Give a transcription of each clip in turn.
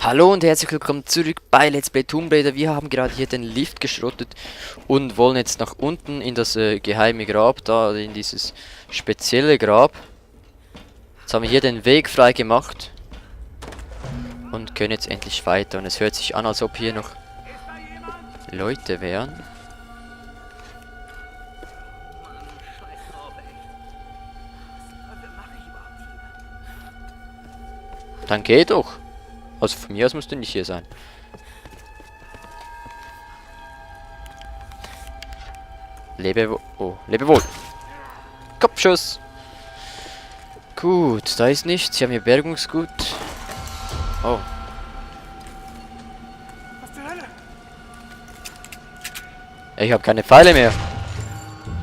Hallo und herzlich willkommen zurück bei Let's Play Tomb Raider. Wir haben gerade hier den Lift geschrottet und wollen jetzt nach unten in das geheime Grab, da in dieses spezielle Grab. Jetzt haben wir hier den Weg frei gemacht und können jetzt endlich weiter. Und es hört sich an, als ob hier noch Leute wären. Dann geh doch. Also von mir aus musst du nicht hier sein. Lebe wohl. Kopfschuss. Gut, da ist nichts. Hier haben wir Bergungsgut. Oh. Was zur Hölle? Ich habe keine Pfeile mehr.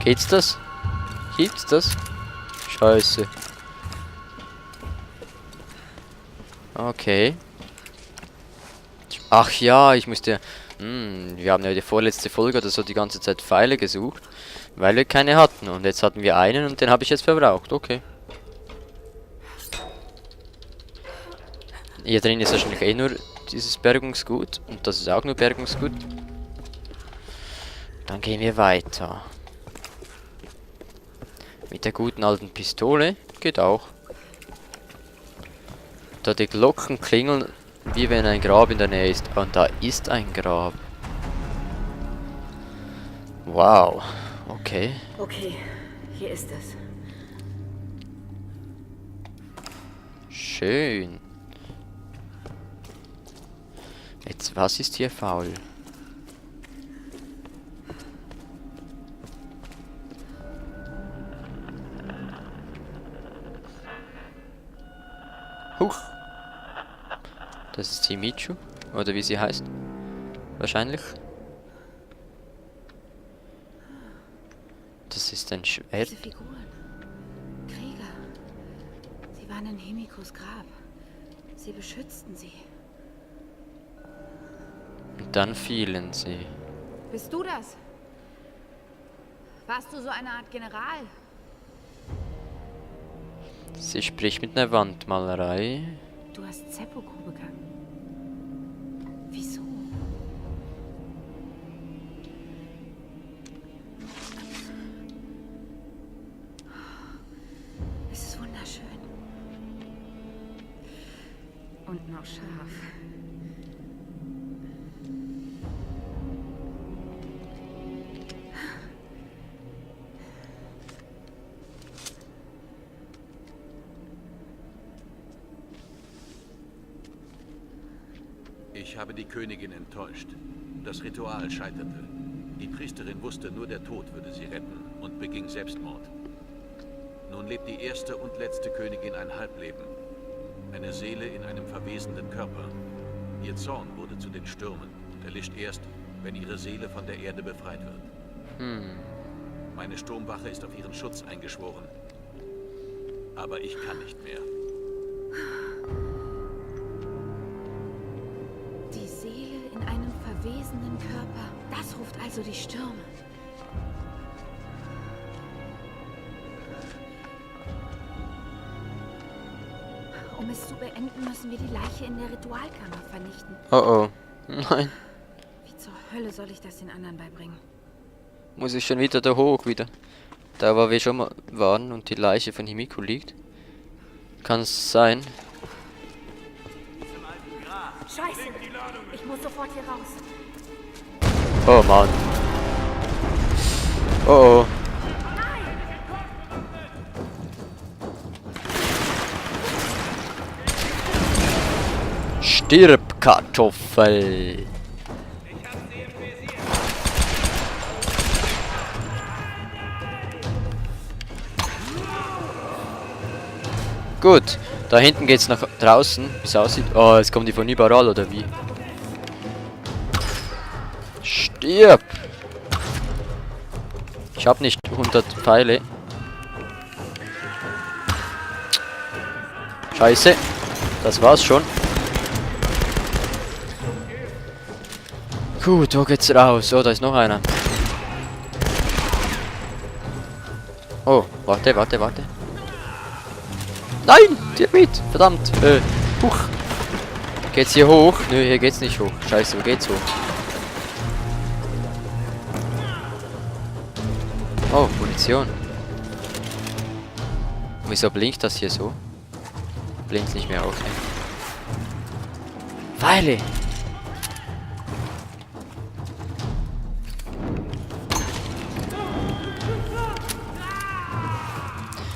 Geht's das? Gibt's das? Scheiße. Okay. Ach ja, ich musste... wir haben ja die vorletzte Folge oder so die ganze Zeit Pfeile gesucht, weil wir keine hatten. Und jetzt hatten wir einen und den habe ich jetzt verbraucht. Okay. Hier drin ist wahrscheinlich eh nur dieses Bergungsgut. Und das ist auch nur Bergungsgut. Dann gehen wir weiter. Mit der guten alten Pistole. Geht auch. Da die Glocken klingeln, wie wenn ein Grab in der Nähe ist. Und da ist ein Grab. Wow. Okay. Okay, hier ist es. Schön. Jetzt, was ist hier faul? Huch. Das ist die Michu, oder wie sie heißt. Wahrscheinlich. Das ist ein Schwert. Diese Figuren. Krieger. Sie waren in Himikos Grab. Sie beschützten sie. Und dann fielen sie. Bist du das? Warst du so eine Art General? Sie spricht mit einer Wandmalerei. Du hast Seppuku begangen. Wieso? Es ist wunderschön. Und noch scharf. Ich habe die Königin enttäuscht. Das Ritual scheiterte. Die Priesterin wusste, nur der Tod würde sie retten und beging Selbstmord. Nun lebt die erste und letzte Königin ein Halbleben. Eine Seele in einem verwesenden Körper. Ihr Zorn wurde zu den Stürmen und erlischt erst, wenn ihre Seele von der Erde befreit wird. Meine Sturmwache ist auf ihren Schutz eingeschworen. Aber ich kann nicht mehr. Die Seele in einem verwesenden Körper. Das ruft also die Stürme. Um es zu beenden, müssen wir die Leiche in der Ritualkammer vernichten. Oh oh. Nein. Wie zur Hölle soll ich das den anderen beibringen? Muss ich schon wieder da hoch wieder. Da wo wir schon mal waren und die Leiche von Himiko liegt. Kann es sein. Scheiße! Ich muss sofort hier raus. Oh Mann. Oh oh. Stirb, Kartoffel. Gut, da hinten geht's nach draußen, wie es aussieht. Oh, jetzt kommen die von überall, oder wie? Stirb! Ich habe nicht 100 Pfeile. Scheiße. Das war's schon. Gut, wo geht's raus? Oh, da ist noch einer. Oh, warte. Nein, Termit! Verdammt! Huch! Geht's hier hoch? Nö, hier geht's nicht hoch. Scheiße, wo geht's hoch? Oh, Munition. Wieso blinkt das hier so? Blinkt nicht mehr, okay. Pfeile!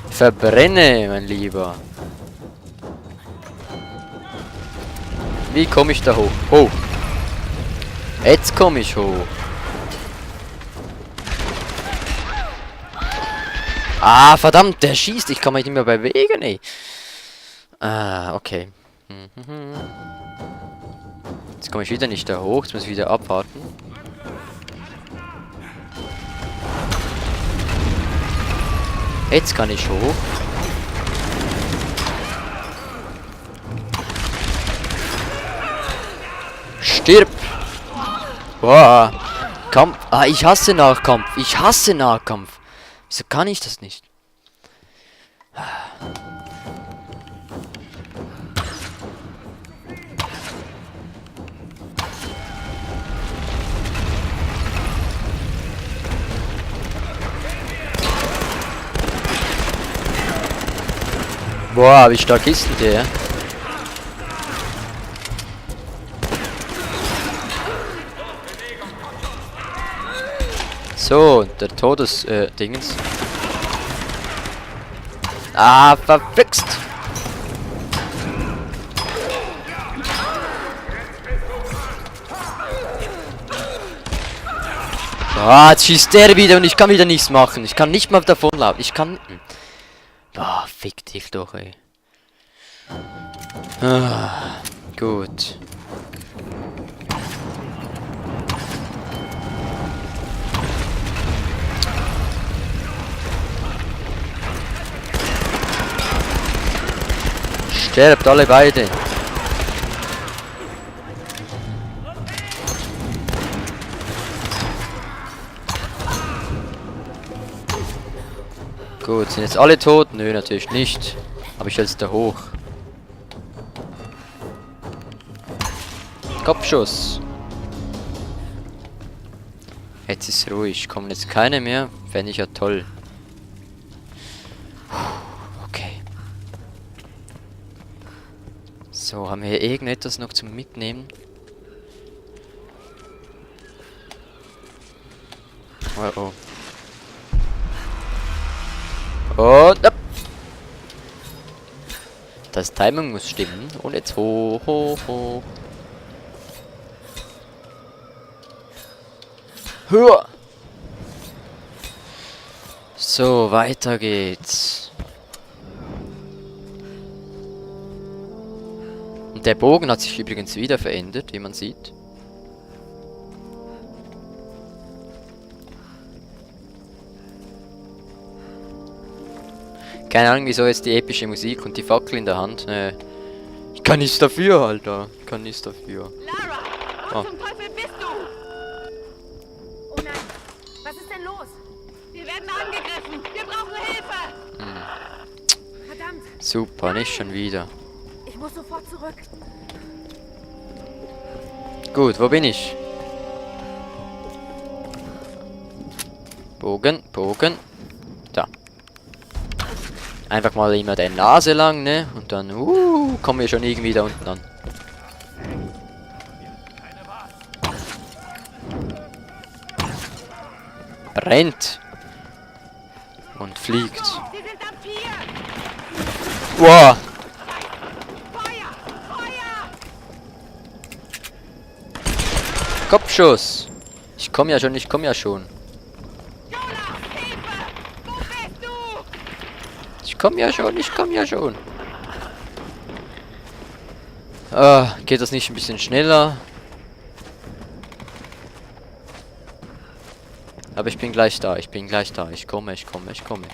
Verbrenne, mein Lieber. Wie komme ich da hoch? Oh. Jetzt komme ich hoch. Ah, verdammt, der schießt. Ich kann mich nicht mehr bewegen, ey. Ah, okay. Jetzt komme ich wieder nicht da hoch. Jetzt muss ich wieder abwarten. Jetzt kann ich hoch. Stirb! Boah. Kampf. Ah, ich hasse Nahkampf. Ich hasse Nahkampf. Wieso kann ich das nicht? Boah, wie stark ist denn der? So, der Dingens. Ah, verflixt! Ah, jetzt schießt der wieder und ich kann wieder nichts machen. Ich kann nicht mal davonlaufen. Ich kann... Ah, fick dich doch, ey. Ah, gut. Sterbt alle beide. Gut, sind jetzt alle tot? Nö, natürlich nicht. Aber ich jetzt da hoch. Kopfschuss. Jetzt ist ruhig. Kommen jetzt keine mehr. Fände ich ja toll. Okay. So, haben wir hier irgendetwas noch zum Mitnehmen? Oh oh. Und ab. Das Timing muss stimmen. Und jetzt hoch, hoch, hoch. Höher. So, weiter geht's. Und der Bogen hat sich übrigens wieder verändert, wie man sieht. Keine Ahnung, wieso jetzt die epische Musik und die Fackel in der Hand. Ich kann nichts dafür, Alter. Ich kann nichts dafür. Lara, wo zum Teufel bist du? Oh nein, was ist denn los? Wir werden angegriffen. Wir brauchen Hilfe. Verdammt. Super, nicht schon wieder. Ich muss sofort zurück. Gut, wo bin ich? Bogen, Bogen. Da. Einfach mal immer der Nase lang, ne? Und dann, kommen wir schon irgendwie da unten an. Brennt. Und fliegt. Sie sind am Pier. Wow. Feuer! Feuer! Kopfschuss. Ich komme ja schon, ich komme ja schon. Jonas, Hilfe! Wo bist du? Ich komme ja schon, ich komme ja schon. Ah, geht das nicht ein bisschen schneller? Aber ich bin gleich da, ich bin gleich da. Ich komme, ich komme, ich komme.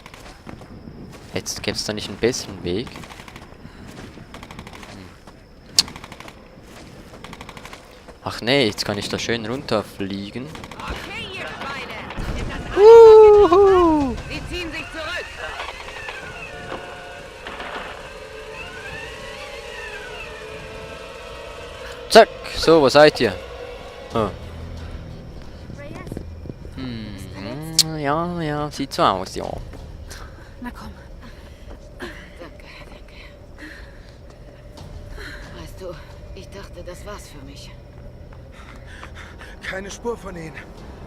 Jetzt gibt es da nicht einen besseren Weg. Ach nee, jetzt kann ich da schön runterfliegen. Okay, ihr Schweine! Ist das alles? Sie ziehen sich zurück! Zack. So, wo seid ihr? Oh. Reyes, Ja, ja, sieht so aus, ja. na komm. Danke, danke. Weißt du, ich dachte, das war's für mich. Keine Spur von ihnen.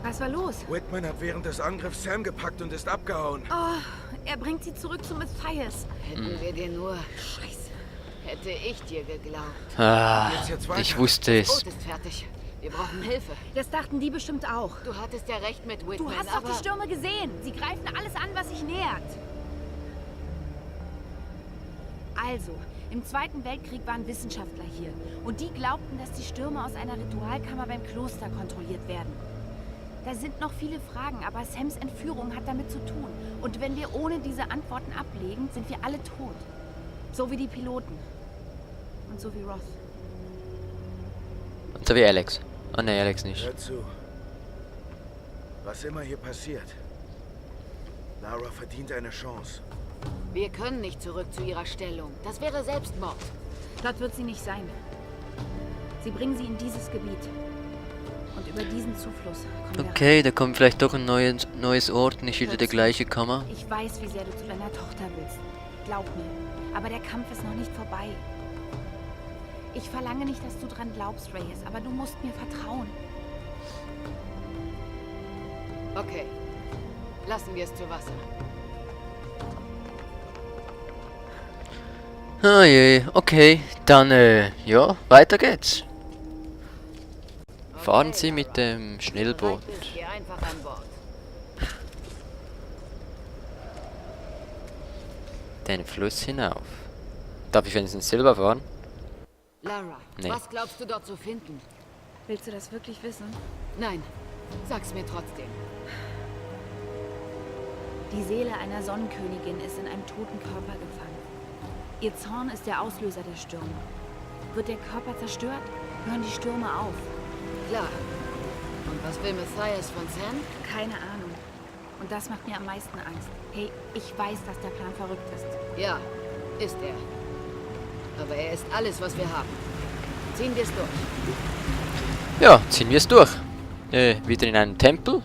Was war los? Whitman hat während des Angriffs Sam gepackt und ist abgehauen. Oh, er bringt sie zurück zu Matthias. Hätten wir dir nur... Scheiße. Hätte ich dir geglaubt. Ah, Geht's jetzt weiter? ich wusste es. Boot ist fertig. Wir brauchen Hilfe. Das dachten die bestimmt auch. Du hattest ja recht mit Whitman, Du hast doch aber... die Stürme gesehen. Sie greifen alles an, was sich nähert. Also, im Zweiten Weltkrieg waren Wissenschaftler hier. Und die glaubten, dass die Stürme aus einer Ritualkammer beim Kloster kontrolliert werden. Da sind noch viele Fragen, aber Sams Entführung hat damit zu tun. Und wenn wir ohne diese Antworten ablegen, sind wir alle tot. So wie die Piloten. Und so wie Roth. Und so wie Alex. Oh ne, Alex nicht. Hör zu. Was immer hier passiert, Lara verdient eine Chance. Wir können nicht zurück zu ihrer Stellung. Das wäre Selbstmord. Dort wird sie nicht sein. Sie bringen sie in dieses Gebiet. Und über diesen Zufluss kommen wir Okay, da kommt vielleicht doch ein neues Ort, nicht wieder der gleiche Kammer. rein. Ich weiß, wie sehr du zu deiner Tochter willst. Glaub mir. Aber der Kampf ist noch nicht vorbei. Ich verlange nicht, dass du dran glaubst, Reyes, aber du musst mir vertrauen. Okay. Lassen wir es zu Wasser. Ah je, okay, dann ja, weiter geht's. Fahren Okay, Sie mit Lara. dem Schnellboot. Bereit bist, geh einfach an Bord. Den Fluss hinauf. Darf ich wenigstens selber fahren? Lara, Nee. was glaubst du dort zu finden? Willst du das wirklich wissen? Nein, sag's mir trotzdem. Die Seele einer Sonnenkönigin ist in einem toten Körper gefangen. Ihr Zorn ist der Auslöser der Stürme. Wird der Körper zerstört, hören die Stürme auf. Klar. Und was will Matthias von Sam? Keine Ahnung. Und das macht mir am meisten Angst. Hey, ich weiß, dass der Plan verrückt ist. Ja, ist er. Aber er ist alles, was wir haben. Ziehen wir es durch. Ja, ziehen wir es durch. Wieder in einem Tempel.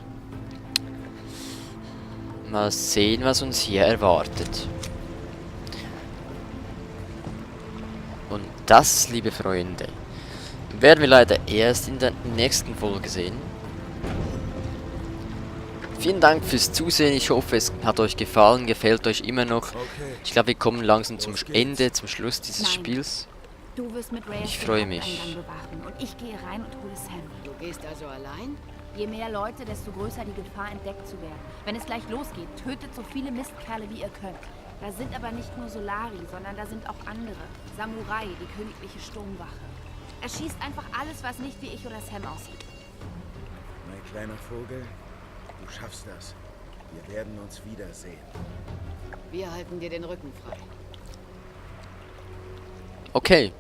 Mal sehen, was uns hier erwartet. Und das, liebe Freunde, werden wir leider erst in der nächsten Folge sehen. Vielen Dank fürs Zusehen. Ich hoffe, es hat euch gefallen, gefällt euch immer noch. Okay. Ich glaube, wir kommen langsam zum Los geht's. Ende, zum Schluss dieses Nein. Spiels. Du wirst mit Reyes Ich den freue mich. Haupteingang bewachen und ich gehe rein und hole Sam. Du gehst also allein? Je mehr Leute, desto größer die Gefahr, entdeckt zu werden. Wenn es gleich losgeht, tötet so viele Mistkerle, wie ihr könnt. Da sind aber nicht nur Solari, sondern da sind auch andere. Samurai, die königliche Sturmwache. Erschießt einfach alles, was nicht wie ich oder Sam aussieht. Mein kleiner Vogel, du schaffst das. Wir werden uns wiedersehen. Wir halten dir den Rücken frei. Okay.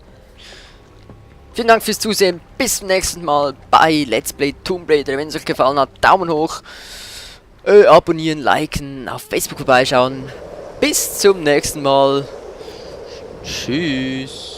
Vielen Dank fürs Zusehen. Bis zum nächsten Mal bei Let's Play Tomb Raider. Wenn es euch gefallen hat, Daumen hoch. Abonnieren, liken, auf Facebook vorbeischauen. Bis zum nächsten Mal. Tschüss.